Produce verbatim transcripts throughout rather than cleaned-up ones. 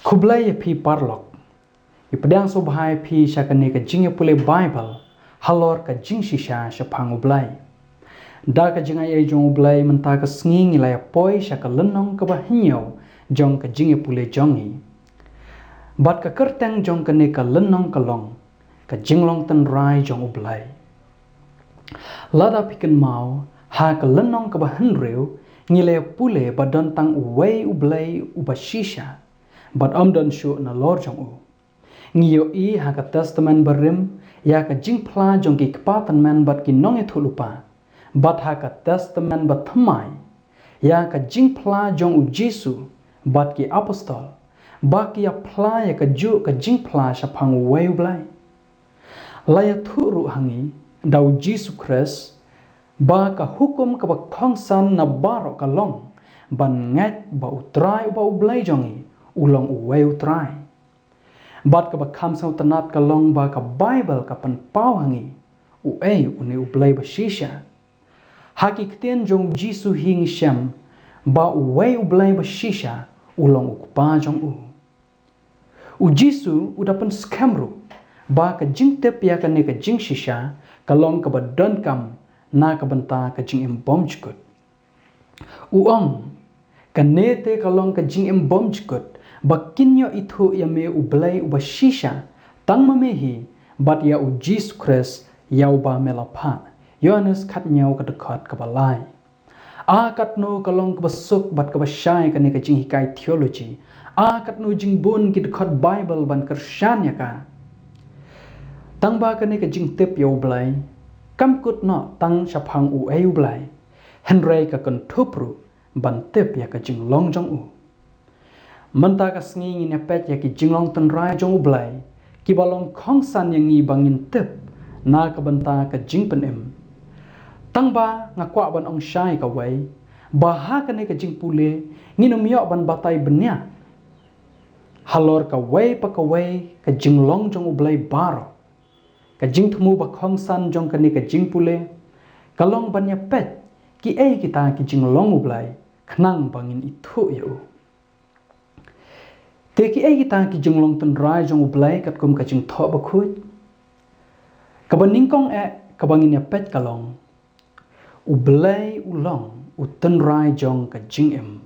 Khublei ïa phi paralok. Ïa pdiang sngewbha ïa phi sha kane ka jingïapule Baibl halor ka jingshisha shaphang U Blei. Da ka jingai ei jong U Blei mynta ka sngi ngi la ïa poi sha ka lynnong kaba hynñiew jong ka jingïapule jong ngi. Bad ka kyrteng jong kane ka lynnong ka long ka jinglong tynrai jong U Blei. Lada phi kynmaw, ha ka lynnong kaba hynriew ngi la ïa pule ba don tang uwei U Blei uba shisha, bad ym don shuh nalor jong u. Ngi ïohi ha ka Testament Barim ïa ka jingphla jong ki kpa tymmen bad ki nongïathuhlypa, bad ha ka Testament Bathymmai ïa ka jingphla jong U Jisu bad ki apostol, ba ki ïa phla ïa kajuh ka jingphla shaphang uwei U Blei. La ïathuh ruh ha ngi da U Jisu Khrist ba ka hukum kaba kongsan na baroh ka long ban ngeit ba U Trai uba U Blei jong ngi u long uwei U Trai. Bad kaba kham sngewtynnat ka long ba ka Baibl ka pynpaw ha ngi uei une U Blei bashisha. Ha ki ktien jong U Jisu hi ngi shem ba uwei U Blei bashisha u long U Kpa jong u. U Jisu u da pynskhem ruh ba ka jingtip ïa kane ka jingshisha ka long kaba donkam na ka bynta ka jingim bymjukut. U ong, kane te ka long ka jingim bymjukut ba kin ïoh ithuh ïa me U Blei uba shisha, tang ma me hi, bad ïa U Jisu Khrist ïa uba me la phah. Ïoannis khathynñiew ka dkhot kaba lai. A katno ka long kaba suk bad kaba shai kane ka jinghikai theology. A katno jingbun ki dkhot Baibl ban kyrshan ïa ka. Tang ba kane ka jingtip ïa U Blei kam kut noh tang shaphang uei U Blei, hynrei ka kynthup ruh ban tip ïa ka jinglong jong u. Mynta ka sngi ngin ïa peit ïa ki jinglong tynrai jong U Blei kiba long kongsan ïa ngi ba ngin tip na ka bynta ka jingpynim. Tang ba nga kwah ban ong shai kawei ba ha kane ka jingpule ngin ym ïoh ban batai bniah halor kawei pa kawei ka jinglong jong U Blei baroh. Ka jingthmu ba kongsan jong kane ka jingpule ka long ban ïa peit kiei kita ki jinglong U Blei khnang ba ngin ithuh ïa u. Te kiei kita ki jinglong tynrai jong U Blei katkum ka Jingthoh Bakhuid? Kaba nyngkong eh kaba ngin ïa peit ka long, U Blei u long U Tynrai jong ka jingim.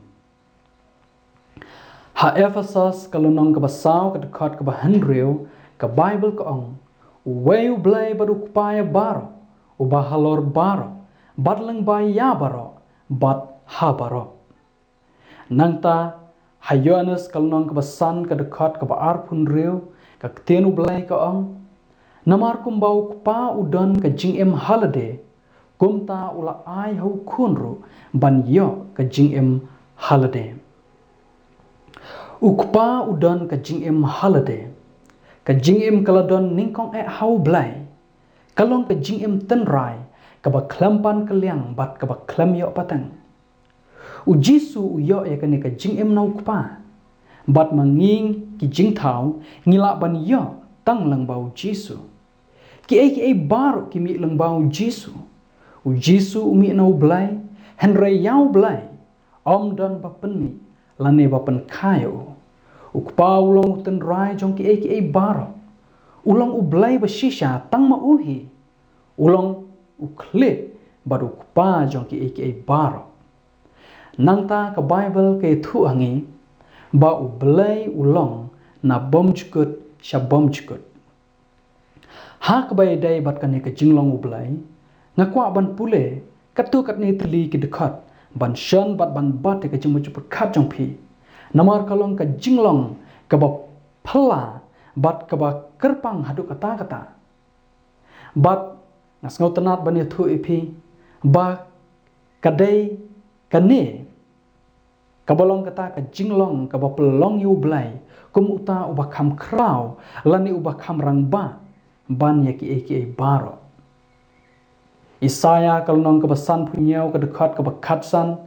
Ha Ephesos ka lynnong kaba saw ka dkhot kaba hynriew ka Baibl ka ong, uwei U Blei bad U Kpa ïa baroh, uba halor baroh, bad lyngba ïa baroh, bad ha baroh. Nangta, ha Ïoannis ka lynnong kaba san ka dkhot kaba arphew hynriew, ka ktien U Blei ka ong, namar kumba U Kpa u don ka jingim ha lade, kumta u la ai ha U Khun ruh ban ïoh ka jingim ha lade. U Kpa u don ka jingim ha lade. Ka jingim ka la don nyngkong eh ha U Blei. Ka long ka jingim tynrai, kaba khlem pan kylliang bad kaba khlem ïoh pateng. U Jisu u ïoh ïa kane ka jingim na U Kpa. Bad ma ngi ki jingthaw ngi lah ban ïoh tang lyngba U Jisu. Kiei kiei baroh ki mih lyngba U Jisu. U Jisu u mih na U Blei, hynrei ïa U Blei ym don ba pynmih lane ba pynkha ïa u. U Kpa u long U Tynrai jong kiei kiei baroh. U long U Blei bashisha tang ma u hi. U long U Khlieh bad U Kpa jong kiei kiei baroh. Nangta ka Baibl ka ïathuh ha ngi ba U Blei u long na bymjukut sha bymjukut. Ha kaba ïadei bad kane ka jinglong U Blei, nga kwah ban pule katto katne tylli ki dkhot ban shon bad ban bat ïa ka jingmut jingpyrkhat jong phi. Namar ka long ka jinglong kaba phylla bad kaba kyrpang haduh katta katta. Bad nga sngewtynnat ban ïathuh ïa phi ba ka dei kane kaba long kata ka jinglong kaba pynlong ïa U Blei kum uta uba kham khraw lane uba kham rangbah ban ïa kiei kiei baroh. Isaïah ka lynnong kaba sanphew hynñiew ka dkhot kaba khatsan,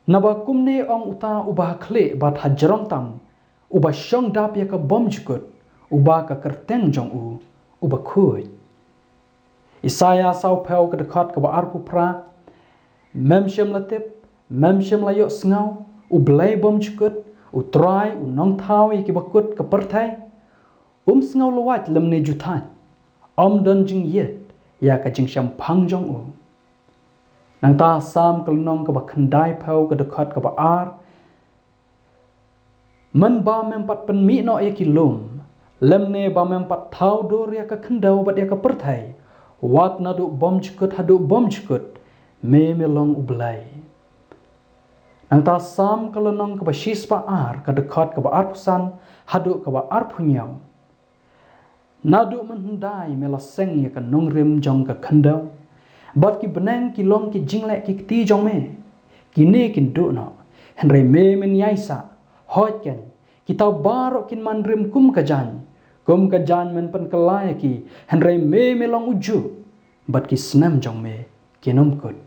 naba kumne ong uta uba ha khlieh bad ha jrong tam, uba shong dap ïa ka bymjukut, uba ka kyrteng jong u u bakhuid. Isaïah sawphew ka dkhot kaba arphew phra, mem shym la tip, mem shym la ïohsngew, U Blei bymjukut, U Trai u nongthaw ïa ki bakut ka pyrthei, um sngew lwait lymne juthain, um don jingïeit ïa ka jingshemphang jong u. Nangta Salm ka lynnong kaba khyndai phew ka dkhot kaba ar, mynba mem pat pynmih noh ïa ki lum, lymne ba mem pat thaw dur ïa ka khyndew bad ïa ka pyrthei, wat naduh bymjukut haduh bymjukut, me me long U Blei. Nangta Salm ka lynnong kaba shispah ar ka dkhot kaba arphew san haduh kaba arphew hynñiew. Naduh mynhyndai me la seng ïa ka nongrim jong ka khyndew, bad ki bneng ki long ki jingleh ki kti jong me. Kine kin duh noh, hynrei me men ïaisah. Hooid keiñ, kita baroh kin man rim kum ka jaiñ, kum ka jaiñ men pynkylla ïa ki, hynrei me me long u juh, bad ki snem jong me kin ym kut.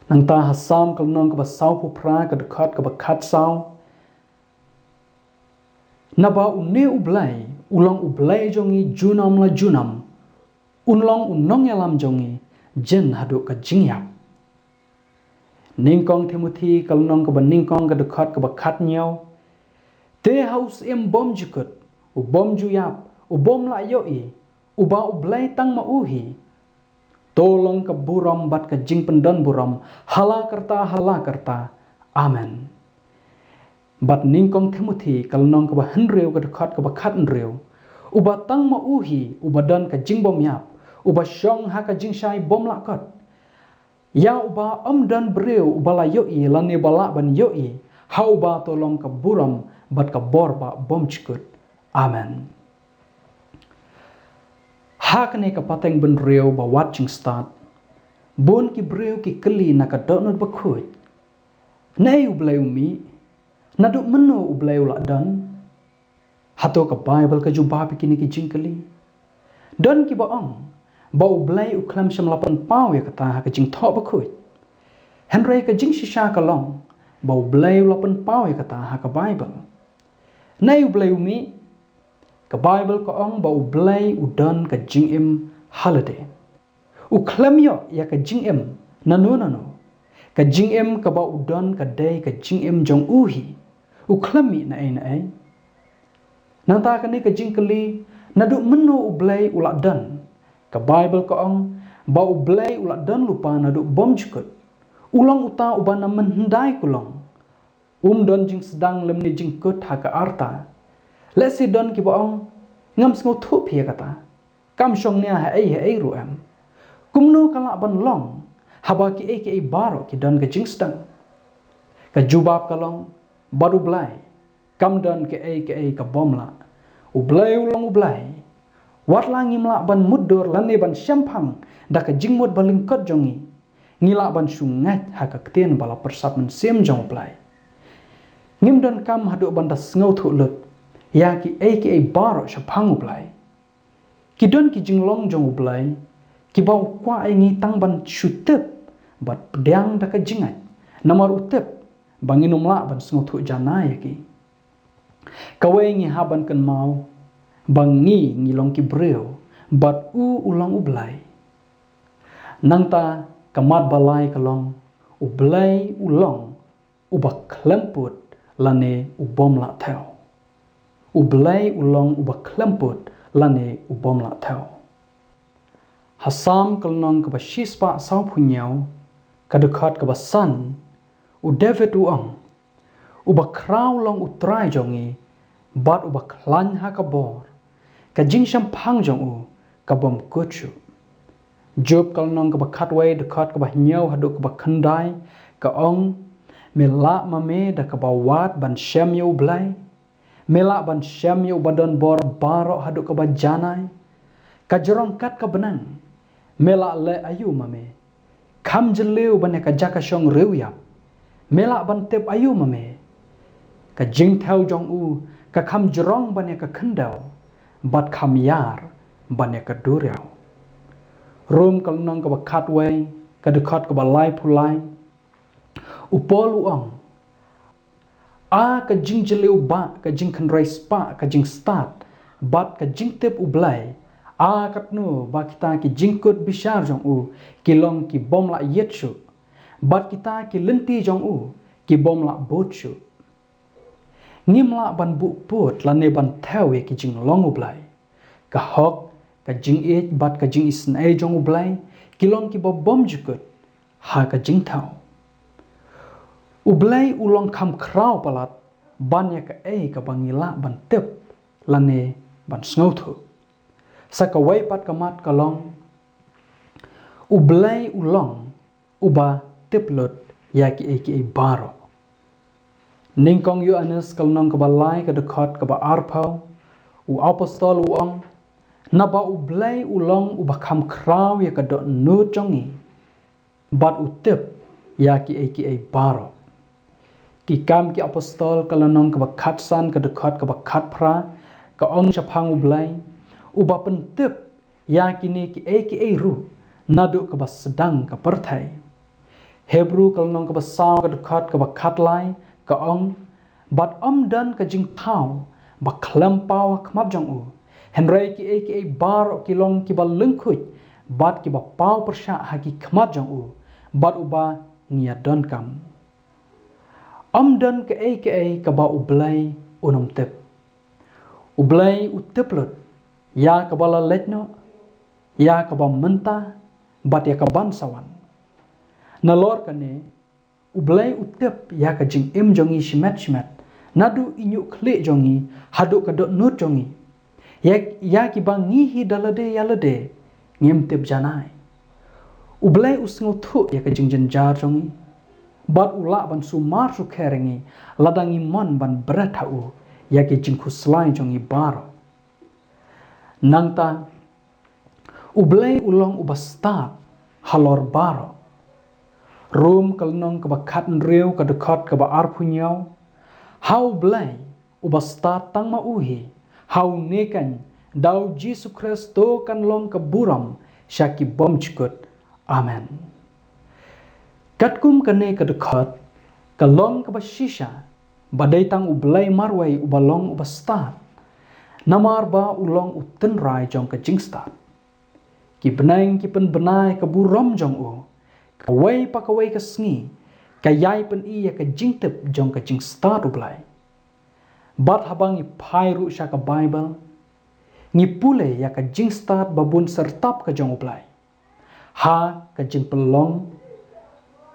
Nangta ha Salm ka lynnong kaba sawphew phra ka dkhot kaba khatsaw, naba une U Blei u long U Blei jong ngi junom la junom, un long u nongïalam jong ngi jin haduh ka jingïap. Nyngkong Timothi ka lynnong kaba nyngkong ka dkhot kaba khathynñiew, te ha u Syiem bymjukut, u bymjuïap, u bym lah ïohi, uba U Blei tang ma u hi, to long ka burom bad ka jingpyndonburom ha la karta ha la karta. Amen. Bad Nyngkong Timothi ka lynnong kaba hynriew ka dkhot kaba khathynriew, uba tang ma u hi uba don ka jingbymïap, uba shong ha ka jingshai bym lah kot, ïa uba ym don briew uba la ïohi lane ba lah ban ïohi, ha uba to long ka burom bad ka bor ba bymjukut. Amen. Ha kane ka pateng bynriew ba wad jingstad, bun ki briew ki kylli na ka dohnud bakhuid, naei U Blei u mih? Naduh mynno U Blei u la don? Hato ka Baibl ka jubab ïa kine ki jingkylli? Don kiba ong ba U Blei u khlem shym la pynpaw ïa kata ha ka Jingthoh Bakhuid. Hynrei ka jingshisha ka long ba U Blei u la pynpaw ïa kata ha ka Baibl. Naei U Blei u mih? Ka Baibl ka ong ba U Blei u don ka jingim ha lade. U khlem ïoh ïa ka jingim nano nano. Ka jingim kaba u don ka dei ka jingim jong u hi. U khlem mih naei naei. Nangta kane ka jingkylli, naduh mynno U Blei u la don? Ka Baibl ka ong ba U Blei u la don lypa naduh bymjukut. U long uta uba na mynhyndai kulong. Um don jingsdang lymne jingkut ha ka arta. Lehse don kiba ong, ngam sngewthuh phi ïa kata. Kam shong nia haei haei ruh em. Kumno ka lah ban long haba kiei kiei baroh ki don ka jingsdang? Ka jubab ka long, bad U Blei kam don kiei kiei ka bym lah. U Blei u long U Blei. Wat la ngim lah ban mutdur lane ban shemphang da ka jingmut ba lyngkot jong ngi, ngi lah ban shu ngeit ha ka ktien ba la pyrsad mynsiem jong U Blei. Ngim donkam haduh ban da sngewthuh lut ïa kiei kiei baroh shaphang U Blei. Ki don ki jinglong jong U Blei kiba u kwah ïa ngi tang ban shu tip bad pdiang da ka jingngeit. Namar u tip ba ngin ym lah ban sngewthuh janai ïa ki. Kawei ngi hap ban kynmaw ba ngi ngi long ki briew bad u u long U Blei. Nangta ka mat ba lai ka long, U Blei u long uba khlem put lane u bym lah thew. U Blei u long uba khlem put lane u bym lah thew. Ha Salm ka lynnong kaba shispah sawphew hynñiew, ka dkhot kaba san, u David u ong, uba khraw long U Trai jong ngi, bad uba khlaiñ ha ka bor, ka jingshemphang jong u ka bym kut shuh. Job ka lynnong kaba khatwei dkhot kaba hynñiew haduh kaba khyndai ka ong, me lah ma me da kaba wad ban shem ïa U Blei? Me lah ban shem ïa uba don bor baroh haduh kaba janai? Ka jrong kat ka bneng me lah leh aïu ma me? Kham jylliew ban ïa ka jaka shong riewïap me lah ban tip aïu ma me? Ka jingthew jong u ka kham jrong ban ïa ka khyndew, bad kham ïar ban ïa ka duriaw. Rom ka lynnong kaba khatwei ka dkhot kaba laiphew lai, u Paul u ong, a ka jingjylliew bah, ka jingkhynrei spah, ka jingstad bad ka jingtip U Blei, a katno ba kita ki jingkut bishar jong u ki long ki bym lah ïit shuh, bad kita ki lynti jong u ki bym lah bud shuh. Ngim lah ban buh pud lane ban thew ïa ki jinglong U Blei. Ka hok, ka jingïeit bad ka jingisynei jong U Blei ki long kiba bymjukut ha ka jingthew. U Blei u long kham khraw palat ban ïa kaei kaba ngi lah ban tip lane ban sngewthuh. Sa kawei pat ka mat ka long, U Blei u long uba tip lut ïa kiei kiei baroh. Nyngkong Ïoannis ka lynnong kaba lai ka dkhot kaba arphew, u apostol u ong, naba U Blei u long uba kham khraw ïa ka dohnud jong ngi, bad u tip ïa kiei kiei baroh. Ki Kam ki Apostol ka lynnong kaba khatsan ka dkhot kaba khatphra ka ong shaphang U Blei, uba pyntip ïa kine kiei kiei ruh naduh kaba sdang ka pyrthei. Hebru ka lynnong kaba saw ka dkhot kaba khatlai ka ong, bad ym don ka jingthaw ba khlem paw ha khmat jong u, hynrei kiei kiei baroh ki long kiba lyngkhuid bad kiba paw pyrshah ha ki khmat jong u, bad uba ngi ïadonkam. Ym don kaei kaei kaba U Blei un ym tip. U Blei u tip lut ïa kaba la leit noh, ïa kaba mynta, bad ïa kaban sa wan. Nalor kane, U Blei u tip ïa ka jingim jong ngi shimet shimet, naduh i ñiuh khlieh jong ngi haduh ka dohnud jong ngi. Ïa, ïa kiba ngi hi da lade ïa lade ngim tip janai. U Blei u sngewthuh ïa ka jingjynjar jong ngi, bad u lah ban sumar sukher ïa ngi lada ngi mon ban bret ha u ïa ki jingkhuslai jong ngi baroh. Nangta, U Blei u long uba stad halor baroh. Rom ka lynnong kaba khathynriew ka dkhot kaba arphew hynñiew, ha U Blei uba stad tang ma u hi, ha une kan, da U Jisu Khrist to kan long ka burom sha ki bymjukut. Amen. Katkum kane ka dkhot, ka long kaba shisha ba dei tang U Blei marwei uba long uba stad, namar ba u long u tynrai jong ka jingstad. Ki bneng ki pynbna ïa ka burom jong u, kawei pa kawei ka sngi ka ïai pyni ïa ka jingtip jong ka jingstad U Blei. Bad haba ngi phai ruh sha ka Baibl, ngi pule ïa ka jingstad ba bun syrtap ka jong U Blei, ha ka jingpynlong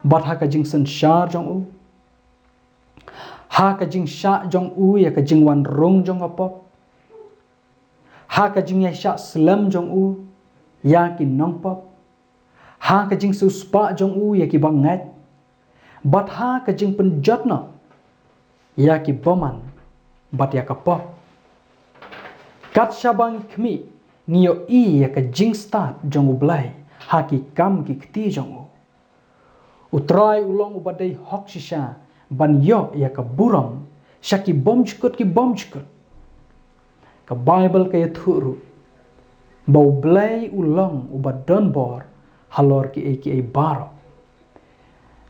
bad ha ka jingsynshar jong u, ha ka jingshah jong u ïa ka jingwan rung jong ka pop, ha ka jingïashah slem jong u ïa ki nongpop, ha ka jingsiewspah jong u ïa ki bangeit, bad ha ka jingpynjot noh ïa ki bymman bad ïa ka pop. Kat shaba ngi khmih, ngi ïohi ïa ka jingstad jong U Blei ha ki kam ki kti jong u. U Trai u long uba dei hok shisha ban ïoh ïa ka burom sha ki bymjukut ki bymjukut. Ka Baibl ka ïathuh ruh ba U Blei u long uba don bor halor kiei kiei baroh.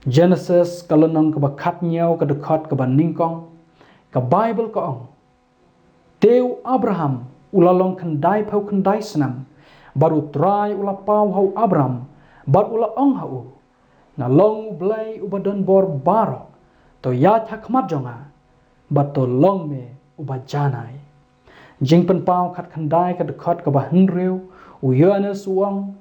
Genesis ka lynnong kaba khathynñiew ka dkhot kaba nyngkong, ka Baibl ka ong, te u Abraham u la long khyndaiphew khyndai snem, bad U Trai u la paw ha u Abram bad u la ong ha u, nga long U Blei uba don bor baroh, to ïaid ha khmat jong nga bad to long me uba janai. Jingpynpaw khatkhyndai ka dkhot kaba hynriew, u Ïoannis u ong,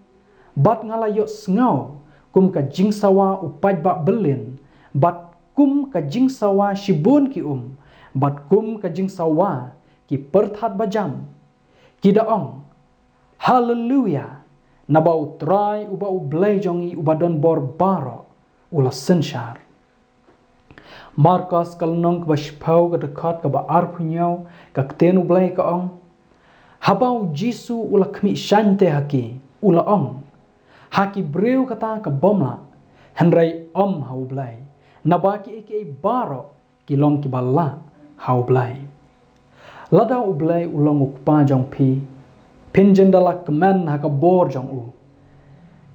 bad nga la ïohsngew kum ka jingsawa u paidbah byllien, bad kum ka jingsawa shibun ki um, bad kum ka jingsawa ki pyrthat bajam, ki da ong, Haleluïa, naba U Trai uba U Blei jong ngi uba don bor baroh u la synshar. Markos ka lynnong kaba shiphew ka dkhot kaba arphew hynñiew, ka ktien U Blei ka ong, haba U Jisu u la khmih shaiñ te ha ki, u la ong, ha ki briew kata ka bym lah, hynrei ym ha U Blei, naba kiei kiei baroh ki long kiba lah ha U Blei. Lada U Blei u long U Kpa jong phi, phin jin da la kmen ha ka bor jong u.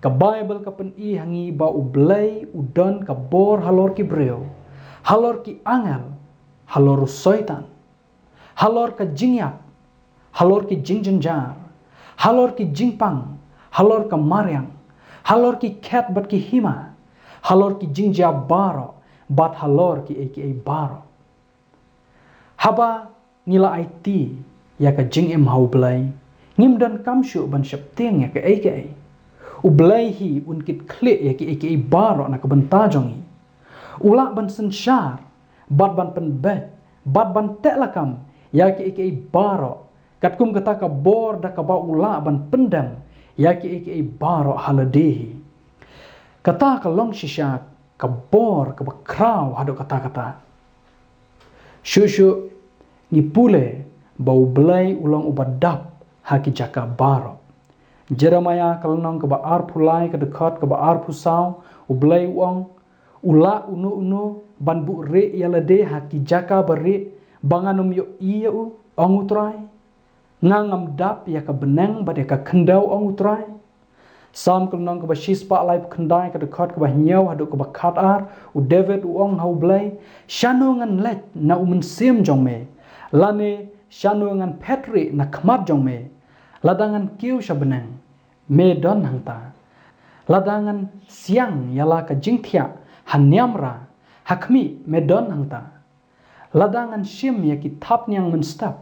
Ka Baibl ka pyni ha ngi ba U Blei u don ka bor halor ki briew, halor ki angel, halor u Soitan, halor ka jingïap, halor ki jingjynjar, halor ki jingpang, halor ka mariang, halor ki khet bad ki hima, halor ki jingjia baroh, bad halor kiei kiei baroh. Haba ngi la aiti ïa ka jingim ha U Blei, ngim donkam shuh ban sheptieng ïa kaei kaei. U Blei hi un kit khlieh ïa kiei kiei baroh na ka bynta jong ngi. U lah ban synshar bad ban pynbeit bad ban teh lakam ïa kiei kiei baroh, katkum kata ka bor da kaba u lah ban pyndem ïa kiei kiei baroh ha lade hi. Kata ka long shisha ka bor kaba khraw haduh katta katta. Shuh shuh ngi pule ba U Blei u long uba dap ha ki jaka baroh. Jeremaïah ka lynnong kaba arphew lai ka dkhot kaba arphew saw, U Blei u ong, u lah uno uno ban buhrieh ïa lade ha ki jaka barieh ba ngan ym ïohi ïa u, ong U Trai. Nga ngam dap ïa ka bneng bad ïa ka khyndew, ong U Trai. Salm ka lynnong kaba shispah laiphew khyndai ka dkhot kaba hynñiew haduh kaba khatar, u David u ong ha U Blei, shano ngan leit na u mynsiem jong me? Lane shano ngan phet rieh na khmat jong me? Lada ngan kiew sha bneng, me don hangta. Lada ngan siang ïa la ka jingthiah ha niamra, ha khmih me don hangta. Lada ngan shim ïa ki thapniang mynstep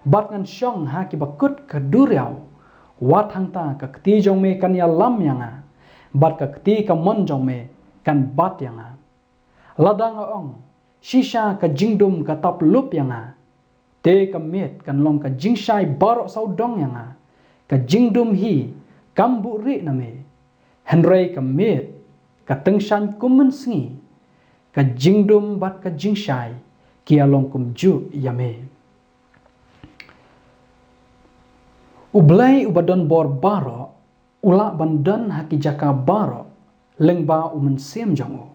bad ngan shong ha kiba kut ka duriaw, wat hangta ka kti jong me kan ïalam ïa nga bad ka kti kamon jong me kan bat ïa nga. Lada nga ong, shisha ka jingdum ka tap lup ïa nga, te ka miet kan long ka jingshai baroh sawdong ïa nga. Ka jingdum hi kam buhrieh na me, hynrei ka miet ka tyngshaiñ kum mynsngi. Ka jingdum bad ka jingshai ki ïa long kumjuh ïa me. U Blei uba don bor baroh u lah ban don ha ki jaka baroh lyngba u mynsiem jong u.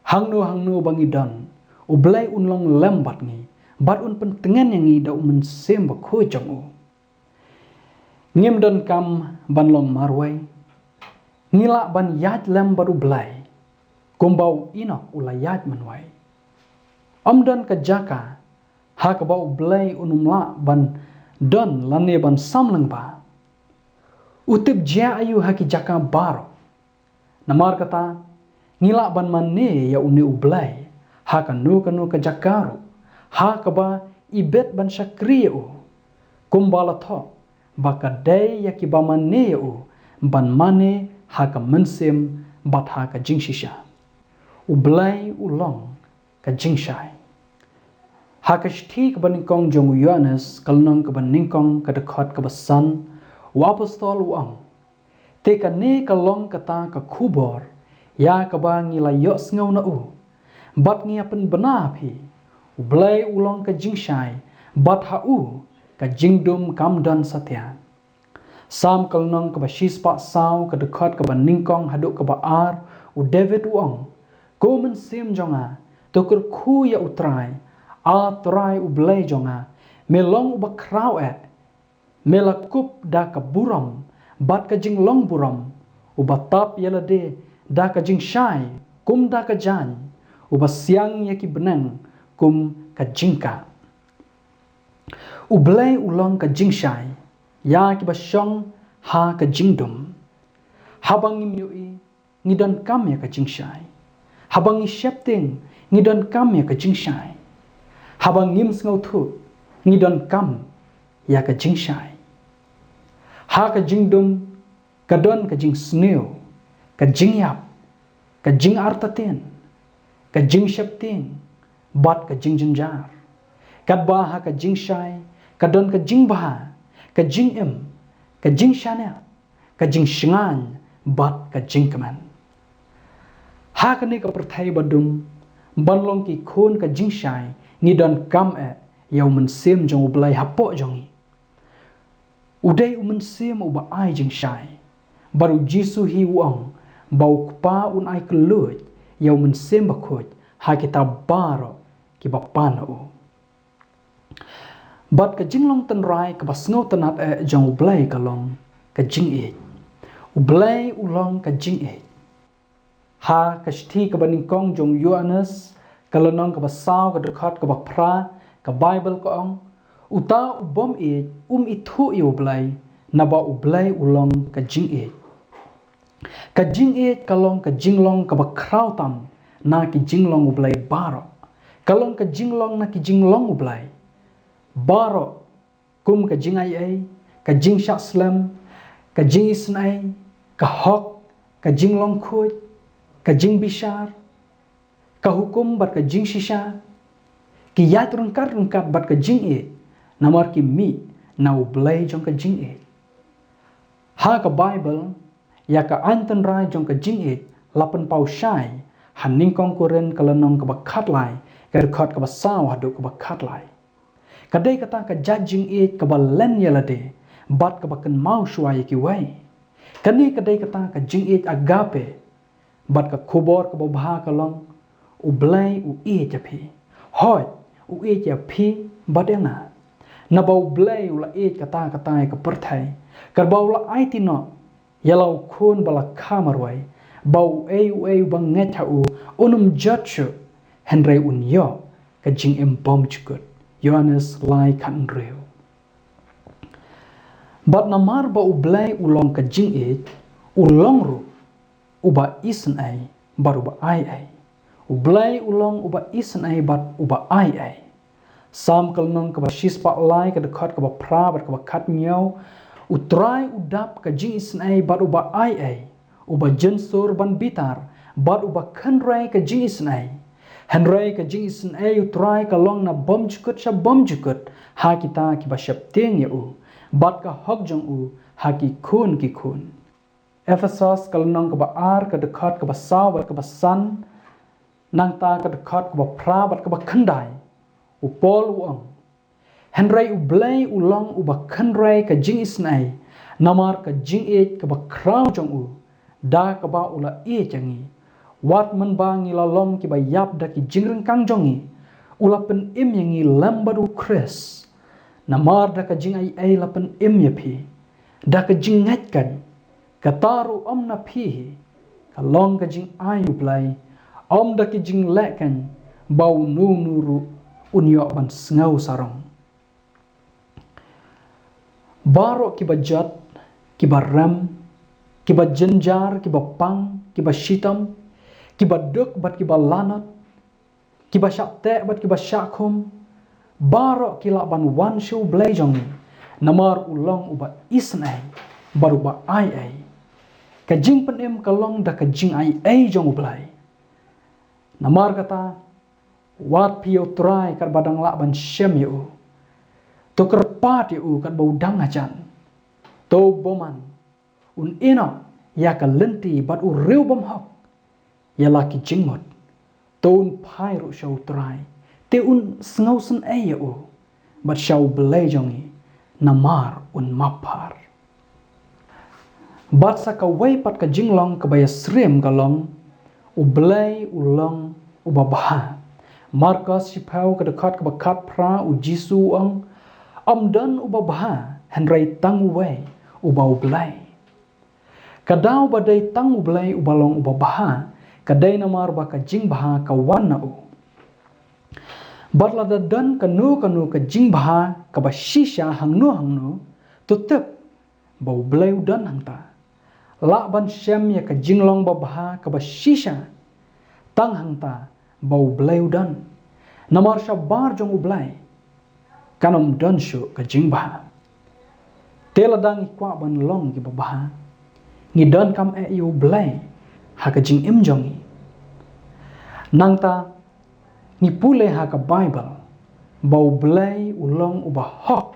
Hangno hangno ba ngi don, U Blei un long lem bad ngi bad un pyntngen ïa ngi da u Mynsiem Bakhuid jong u. Ngim donkam ban long marwei. Ngi lah ban ïaid lem bad U Blei kumba u Enok u la ïaid mynwei. Ym don ka jaka ha kaba U Blei un ym lah ban don lane ban sam lyngba. U tip jia aïu ha ki jaka baroh. Namar kata, ngi lah ban mane ïa une U Blei ha kano kano ka jaka ruh ha kaba i bit ban shakri ïa u. Kumba la thoh ba ka dei ïa kiba mane ïa u ban mane ha ka mynsiem bad ha ka jingshisha. U Blei u long ka jingshai. Ha ka shithi kaba nyngkong jong u Ïoannis ka lynnong kaba nyngkong ka dkhot kaba san, u apostol u ong, te kane ka long kata ka khubor ïa kaba ngi la ïohsngew na u bad ngi ïa pynbna ha phi. U Blei u long ka jingshai bad ha u ka jingdum kam don satia. Salm ka lynnong kaba shispah saw ka dkhot kaba nyngkong haduh kaba ar, u David u ong, ko mynsiem jong nga, to kyrkhu ïa U Trai. A Trai U Blei jong nga, me long uba khraw eh. Me la kup da ka burom bad ka jinglong burom, uba tap ïa lade da ka jingshai kum da ka jaiñ, uba siang ïa ki bneng kum ka jingkah. U Blei u long ka jingshai ïa kiba shong ha ka jingdum. Haba ngim ïohi, ngi donkam ïa ka jingshai. Haba ngi sheptieng, ngi donkam ïa ka jingshai. Haba ngim sngewthuh, ngi donkam ïa ka jingshai. Ha ka jingdum ka don ka jingsniew, ka jingïap, ka jingartatien, ka jingsheptieng bad ka jingjynjar. Katba ha ka jingshai ka don ka jingbha, ka jingim, ka jingshaniah, ka jingshngaiñ bad ka jingkmen. Ha kane ka pyrthei ba dum, ban long ki khun ka jingshai, ngi donkam eh ïa u Mynsiem jong U Blei hapoh jong ngi. U dei u Mynsiem uba ai jingshai. Bad u Jisu hi u ong ba u Kpa un ai kylluid ïa u Mynsiem Bakhuid ha kita baroh kiba pan na u. Bad ka jinglong tynrai kaba sngewtynnat eh jong U Blei ka long ka jingïeit. U Blei u long ka jingïeit. Ha ka shithi kaba nyngkong jong u Ïoannis, ka lynnong kaba saw ka dkhot kaba phra, ka Baibl ka ong, uta u bym ïeit um ithuh ïa U Blei, naba U Blei u long ka jingïeit. Ka jingïeit ka long ka jinglong kaba khraw tam na ki jinglong U Blei baroh. Ka long ka jinglong na ki jinglong U Blei baroh, kum ka jingaiei, ka jingshah slem, ka jingisynei, ka hok, ka jinglong khuid, ka jingbishar, ka hukum bad ka jingshisha, ki ïaid ryngkat ryngkat bad ka jingïeit, namar ki mih na U Blei jong ka jingïeit. Ha ka Baibl, ïa ka aiñ tynrai jong ka jingïeit la pynpaw shai ha Nyngkong Korinth ka lynnong kaba khatlai, ka dkhot kaba saw haduh kaba khatlai. Ka dei kata ka jait jingïeit kaba len ïa lade bad kaba kynmaw shuwa ïa kiwei. Kane ka dei kata ka jingïeit agape. Bad ka khubor kaba bha ka long, U Blei u ïeit ïa phi. Hooid, u ïeit ïa phi bad ïa nga. Naba U Blei u la ïeit katta katta ïa ka pyrthei, katba u la aiti noh ïa la u Khun ba la kha marwei, ba uei uei uba ngeit ha u un ym jot shuh, hynrei un ïoh ka jingim bymjukut. Ïoannis lai khathynriew. Bad namar ba U Blei u long ka jingïeit, u long ruh uba isynei bad uba aiei. U Blei u long uba isynei bad uba aiei. Salm ka lynnong kaba shispah lai, ka dkhot kaba phra bad kaba khathynñiew: U Trai u dap ka jingisynei bad uba aiei, uba jynsur ban bitar bad uba kynrei ka jingisynei. Hynrei ka jingisynei U Trai ka long na bymjukut sha bymjukut ha kita kiba sheptieng ïa u, bad ka hok jong u ha ki khun ki khun. Ephesos ka lynnong kaba ar, ka dkhot kaba saw bad kaba san, nangta ka dkhot kaba phra bad kaba khyndai, u Paul u ong: Hynrei U Blei u long uba kynrei ka jingisynei, namar ka jingïeit kaba khraw jong u, da kaba u la ïeit ïa ngi, wat mynba ngi la long kiba ïap da ki jingryngkang jong ngi, u la pynim ïa ngi lem bad U Khrist. Namar da ka jingaiei la pynim ïa phi, da ka jingngeit keiñ, kata ruh ym na phi hi, ka long ka jingai U Blei, ym da ki jingleh keiñ, ba uno uno ruh un ïoh ban sngew sarong. Baroh kiba jot, kiba rem, kiba jynjar, kiba pang, kiba shitom, kiba duk bad kiba lanot, kiba shah teh bad kiba shah khum, baroh ki lah ban wan sha U Blei jong ngi, namar u long uba isynei bad uba aiei. Ka jingpynim ka long da ka jingaiei jong U Blei. Namar kata, wat phi ïa U Trai katba dang lah ban shem ïa u. To kyrpad ïa u katba u dang hajan. To bymman, un ïehnoh ïa ka lynti bad u riew bymhok ïa la ki jingmut. To un phai ruh sha U Trai, te un sngewsynei ïa u, bad sha U Blei jong ngi, namar un map bha. Bad sa kawei pat ka jinglong kaba ïasyriem ka long, U Blei u long uba bha. Markos shiphew, ka dkhot kaba khatphra, U Jisu u ong: Ym don uba bha, hynrei tang uwei, uba U Blei. Ka daw ba dei tang U Blei uba long uba bha, ka dei namar ba ka jingbha ka wan na u. Bad lada don kano kano ka jingbha kaba shisha hangno hangno, to tip ba U Blei u don hangta. Lah ban shem ïa ka jinglong babha kaba shisha tang hangta ba U Blei u don. Namar shabar jong U Blei kan ym don shuh ka jingbha. Te lada ngi kwah ban long kiba bha, ngi donkam eh ïa U Blei ha ka jingim jong ngi. Nangta ngi pule ha ka Baibl ba U Blei u long uba hok.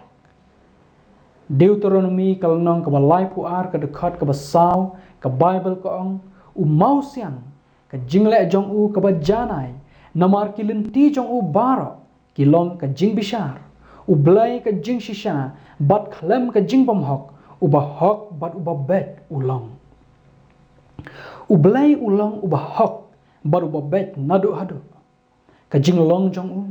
Deuteronomi ka lynnong kaba laiphew ar, ka dkhot kaba saw, ka Baibl ka ong: U mawsiang, ka jingleh jong u kaba janai, namar ki lynti jong u baroh ki long ka jingbishar. U Blei ka jingshisha, bad khlem ka jingbymhok, uba hok bad uba beit u long. U Blei u long uba hok bad uba beit naduh haduh. Ka jinglong jong u,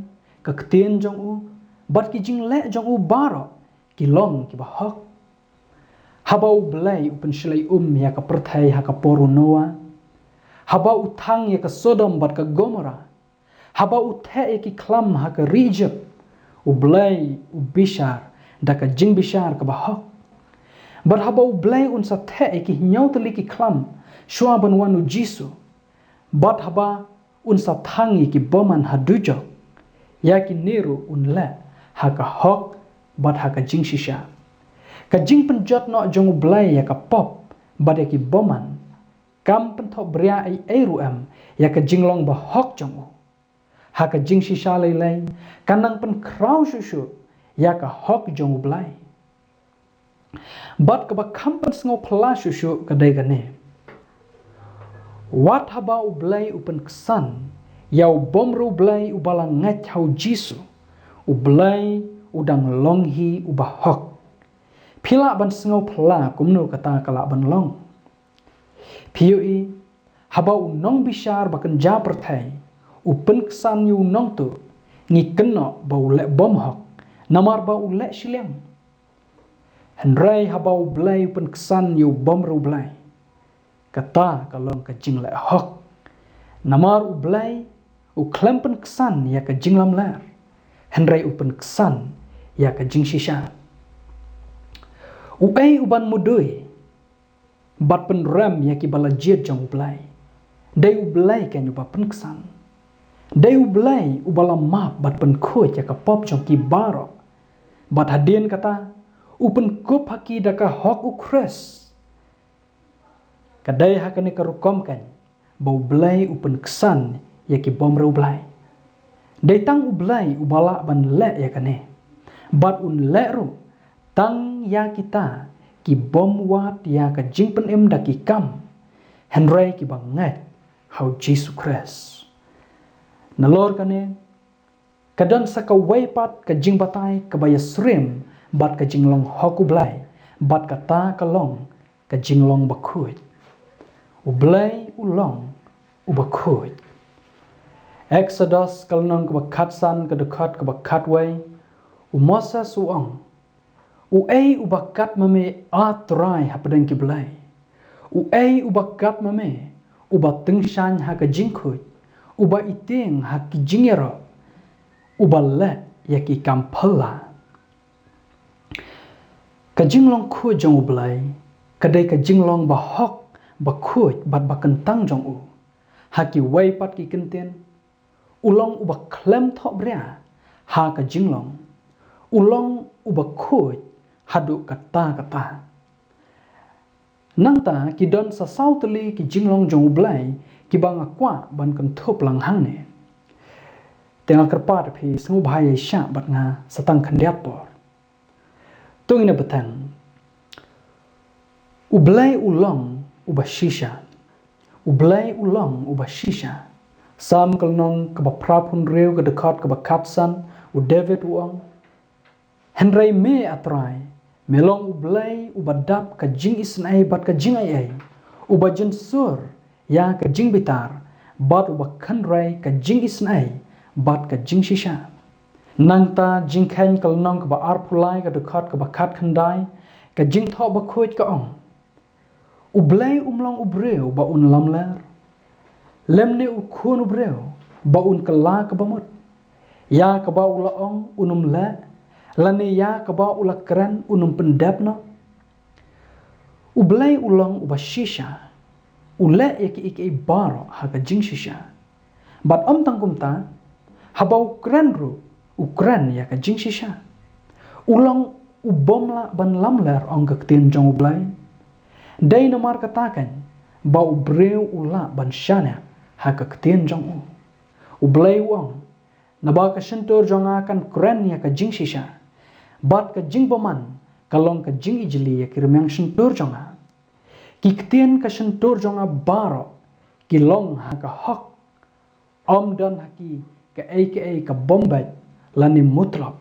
ka ktien jong u, bad ki jingleh jong u baroh ki long kiba hok. Haba U Blei u pynshlei um ïa ka pyrthei ha ka por u Noah, haba u thang ïa ka Sodom bad ka Gomorrah, haba u theh ïa ki khlam ha ka ri Ijipt, U Blei u bishar da ka jingbishar kaba hok. Bad haba U Blei un sa theh ïa ki hynñiew tylli ki khlam shuwa ban wan U Jisu, bad haba un sa thang ïa ki bymman ha dujok, Ïa kine ruh un leh ha ka hok bad ha ka jingshisha. Ka jingpynjot noh jong U Blei ïa ka pop bad ïa ki bymman, kam pynthok bria ei ei ruh em ïa ka jinglong bahok jong u. Ha ka jingshisha lei lei, ka nang pynkhraw shuh shuh ïa ka hok jong U Blei. Bad kaba kham pynsngewphylla shuh shuh ka dei kane. Wat haba U Blei u pynksan ïa u bymriewblei uba la ngeit ha U Jisu, U Blei u dang long hi uba hok. Phi lah ban sngewphylla kumno kata ka lah ban long? Phi ïohi, haba u nongbishar ba kynja pyrthei u pynksan ïa u nongtuh, ngi kynnoh ba u leh bymhok, namar ba u leh shiliang. Hynrei haba U Blei u pynksan ïa u bymriewblei, kata ka long ka jingleh hok. Namar U Blei u khlem pynksan ïa ka jinglamler, hynrei u pynksan ïa ka jingshisha. Uei uban mudui bad pynrem ïa kiba la jied jong U Blei? Dei U Blei keiñ uba pynksan. Dei U Blei uba la map bad pynkhuid ïa ka pop jong ki baroh. Bad hadien kata, u pynkup ha ki da ka hok U Khrist. Ka dei ha kane ka rukom keiñ ba U Blei u pynksan ïa ki bymriewblei. Dei tang U Blei uba lah ban leh ïa kane. Bad un leh ruh tang ïa kita ki bym wad ïa ka jingpynim da ki kam, hynrei kiba ngeit ha U Jisu Khrist. Nalor kane, ka don sa kawei pat ka jingbatai kaba ïasyriem bad ka jinglong hok U Blei, bad kata ka long ka jinglong bakhuid. U Blei u long uba khuid. Eksodos ka lynnong kaba khatsan ka dkhot kaba khatwei, u Moses u ong, "Uei uba kat ma me, A Trai, hapdeng ki blei? Uei uba kat ma me, uba tyngshaiñ ha ka jingkhuid, uba itieng ha ki jingïaroh, uba leh ïa ki kam phylla?" Ka jinglong khuid jong U Blei ka dei ka jinglong bahok, bakhuid bad bakyntang jong u. Ha kiwei pat ki kyntien, u long uba khlem thoh bria ha ka jinglong. U long uba khuid haduh katta katta. Nangta ki don sa saw tylli ki jinglong jong U Blei kiba nga kwah ban kynthup lang hangne. Te nga kyrpad phi sngewbha ïa shah bad nga sa tang khyndiat por. To ngin ïa bteng. U Blei u long uba shisha. U Blei u long uba shisha. Salm ka lynnong kaba phra phew hynriew ka dkhot kaba khatsan, u David u ong, "Hynrei me, A Trai, me long U Blei uba dap ka jingisynei bad ka jingaiei, uba jynsur ïa ka jingbitar, bad uba kynrei ka jingisynei bad ka jingshisha." Nangta Jingkheiñ ka lynnong kaba arphew lai ka dkhot kaba khatkhyndai, ka jingthoh bakhuid ka ong, "U Blei um long u briew ba un lamler, lymne u khun u briew ba un kylla kaba mut. Ïa kaba u la ong un ym leh, lane ïa kaba u la kren un ym pyndep noh?" U Blei u long uba shisha. U leh ïa kiei kiei baroh ha ka jingshisha. Bad ym tang kumta, haba u kren ruh, u kren ïa ka jingshisha. U long u bym lah ban lamler, ong ka ktien jong U Blei. Dei namar kata keiñ ba u briew u lah ban shaniah ha ka ktien jong u. U Blei u ong, "Naba ka shyntur jong nga kan kren ïa ka jingshisha, bad ka jingbymman ka long ka jingijli ïa ki rmiang shyntur jong nga." Ki ktien ka shyntur jong nga baroh ki long ha ka hok. Ym don ha ki kaei kaei ka bym beit lane mutlop.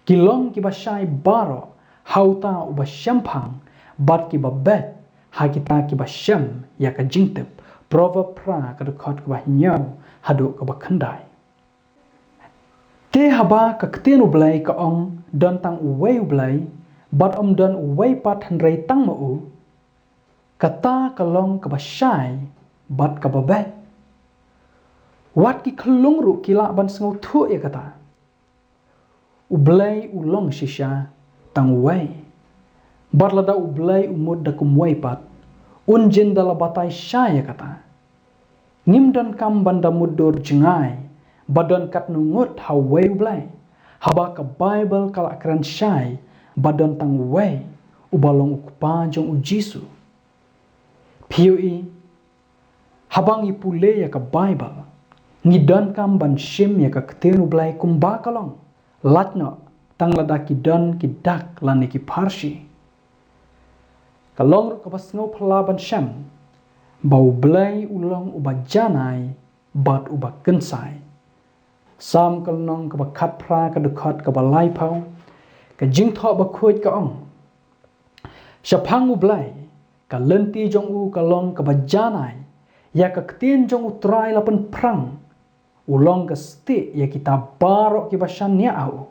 Ki long kiba shai baroh ha uta uba shemphang, bad kiba beit ha kita kiba shem ïa ka jingtip. Proverb phra ka dkhot kaba hynñiew haduh kaba khyndai. Te haba ka ktien U Blei ka ong don tang uwei U Blei, bad ym don uwei pat hynrei tang ma u, kata ka long kaba shai bad kaba beit. Wat ki khyllung ruh ki lah ban sngewthuh ïa kata. U Blei u long shisha tang uwei. Bad lada U Blei u mut da kumwei pat, un jin da la batai shai ïa kata. Ngim donkam ban da mutdur jngai ba don katno ngut ha uwei U Blei, haba ka Baibl ka la kren shai ba don tang uwei, uba long U Kpa jong U Jisu. Phi ïohi, haba ngi pule ïa ka Baibl, ngi donkam ban shim ïa ka ktien U Blei kumba ka long, lait noh tang lada ki don ki dak lane ki pharshi. Ka long ruh kaba sngewphylla ban shem ba U Blei u long uba janai bad uba kynsai. Salm ka lynnong kaba khatphra, ka dkhot kaba laiphew, ka Jingthoh Bakhuid ka ong: Shaphang U Blei, ka lynti jong u ka long kaba janai, ïa ka ktien jong U Trai la pynphrang. U long ka stieh ïa kita baroh kiba shaniah ha u.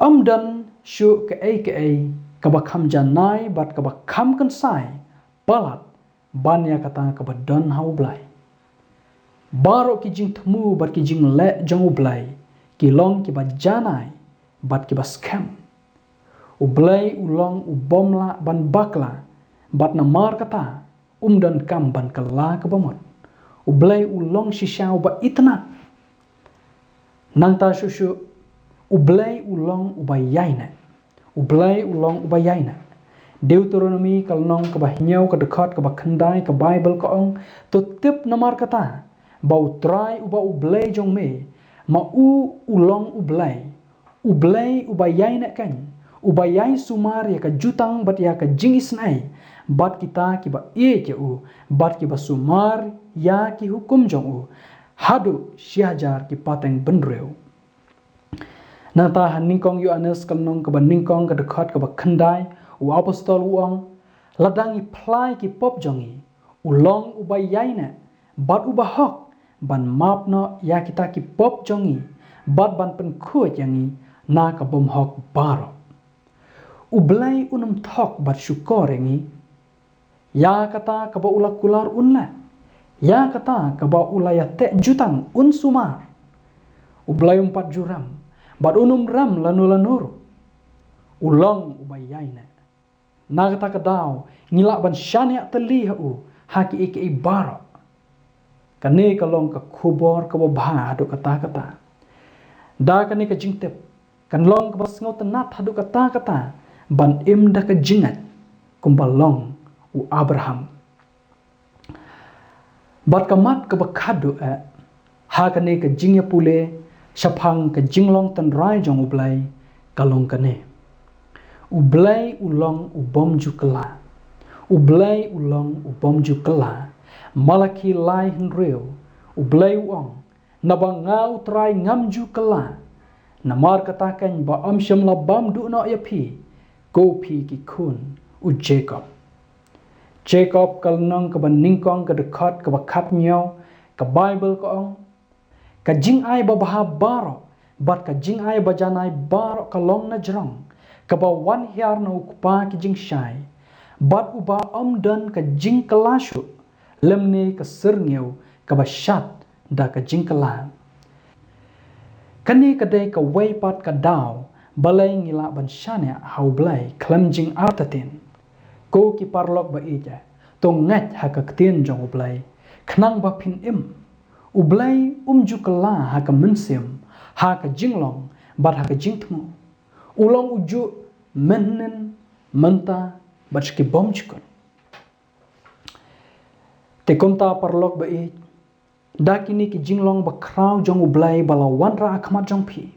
Ym don shuh kaei kaei kaba kham janai bad kaba kham kynsai palat ban ïa kata kaba don ha U Blei. Baroh ki jingthmu bad ki jingleh jong U Blei ki long kiba janai bad kiba skhem. U Blei u long u bym lah ban bakla, bad namar kata um donkam ban kylla kaba mut. U Blei u long shisha uba itynnad. Nangta shuh shuh, U Blei u long uba ïaineh. U Blei u long uba ïaineh. Deuteronomi ka lynnong kaba hynñiew, ka dkhot kaba khyndai, ka Baibl ka ong: To tip namar kata ba U Trai uba U Blei jong me, ma u u long U Blei, U Blei uba ïaineh keiñ, uba ïai sumar ïa ka jutang bad ïa ka jingisynei bad kita kiba ïeit ïa u, bad kiba sumar ïa ki hukum jong u, haduh shi hajar ki pateng bynriew. Nangta ha Nyngkong Ïoannis ka lynnong kaba nyngkong, ka dkhot kaba khyndai, u apostol u ong: Lada ngi phla ïa ki pop jong ngi, u long uba ïaineh bad uba hok ban map noh ïa kita ki pop jong ngi, bad ban pynkhuid ïa ngi na ka bymhok baroh. U Blei un ym thok bad shukor ïa ngi, ïa kata kaba u la kular un leh, ïa kata kaba u la ïateh jutang un sumar. U Blei um pat ju rem, bad un ym rem lano lano ruh. U long uba ïaineh. Na kata ka daw ngi lah ban shaniah tylli ha u ha kiei kiei baroh. Kane ka long ka khubor kaba bha haduh katta katta. Da kane ka jingtip kan long kaba sngewtynnad haduh katta katta ban im da ka jingngeit kumba long u Abraham. Bad ka mat kaba khatduh eh ha kane ka jingïapule shaphang ka jinglong tynrai jong U Blei ka long kane: U Blei u long u bym ju kylla. U Blei u long u bym ju kylla. Malakhi lai hynriew, U Blei u ong: Naba nga U Trai ngam ju kylla. Namar kata keiñ ba ym shym la bam duh noh ïa phi, ko phi ki khun u Jakob. Jakob ka lynnong kaba nyngkong, ka dkhot kaba khathynñiew, ka Baibl ka ong: Ka jingai babha baroh bad ka jingai bajanai baroh ka long na jrong, kaba wan hiar na U Kpa ki jingshai, bad uba ym don ka jingkylla shuh, lymne ka syrngiew kaba shad da ka jingkylla. Kane ka dei kawei pat ka daw balei ngi lah ban shaniah ha U Blei khlem jingartatien. Ko ki paralok ba ïeit, to ngeit ha ka ktien jong U Blei khnang ba phin im. U Blei um ju kylla ha ka mynsiem, ha ka jinglong bad ha ka jingthmu. U long ujuh mynhynnin, mynta bad sha ki bymjukut. Te kumta paralok ba ïeit, da kine ki jinglong bakhraw jong U Blei ba la wanrah ha khmat jong phi,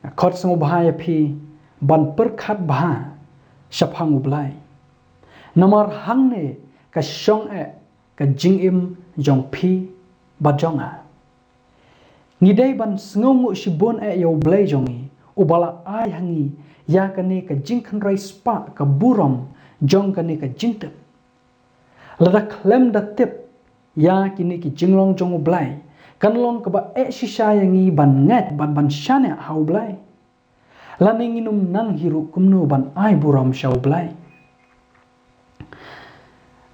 nga khot sngewbha ïa phi ban pyrkhat bha shaphang U Blei. Namar hangne ka shong eh ka jingim jong phi bad jong nga. Ngi dei ban sngewnguh shibun eh ïa U Blei jong ngi, uba la ai ha ngi ïa kane ka jingkhynrei spah ka burom jong kane ka jingtip. Lada khlem da tip ïa kine ki jinglong jong U Blei, kan long kaba eh shisha ïa ngi ban ngeit bad ban shaniah ha U Blei. Lane ngin ym nang hi ruh kumno ban ai burom sha U Blei.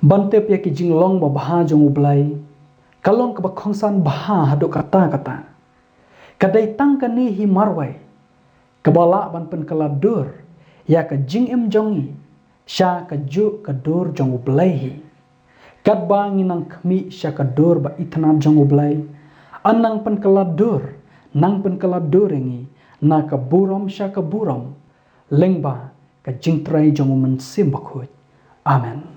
Ban tip ïa ki jinglong babha jong U Blei ka long kaba kongsan bha haduh katta katta. Ka dei tang kane hi marwei kaba lah ban pynkylla dur ïa ka jingim jong ngi sha kajuh ka dur jong U Blei hi. Katba ngi nang khmih sha ka dur ba itynnad jong U Blei, Nang pynkylla dur, nang pynkylla dur ïa ngi na ka burom sha ka burom, lyngba ka jingtrei jong U Mynsiem Bakhuid. Amen.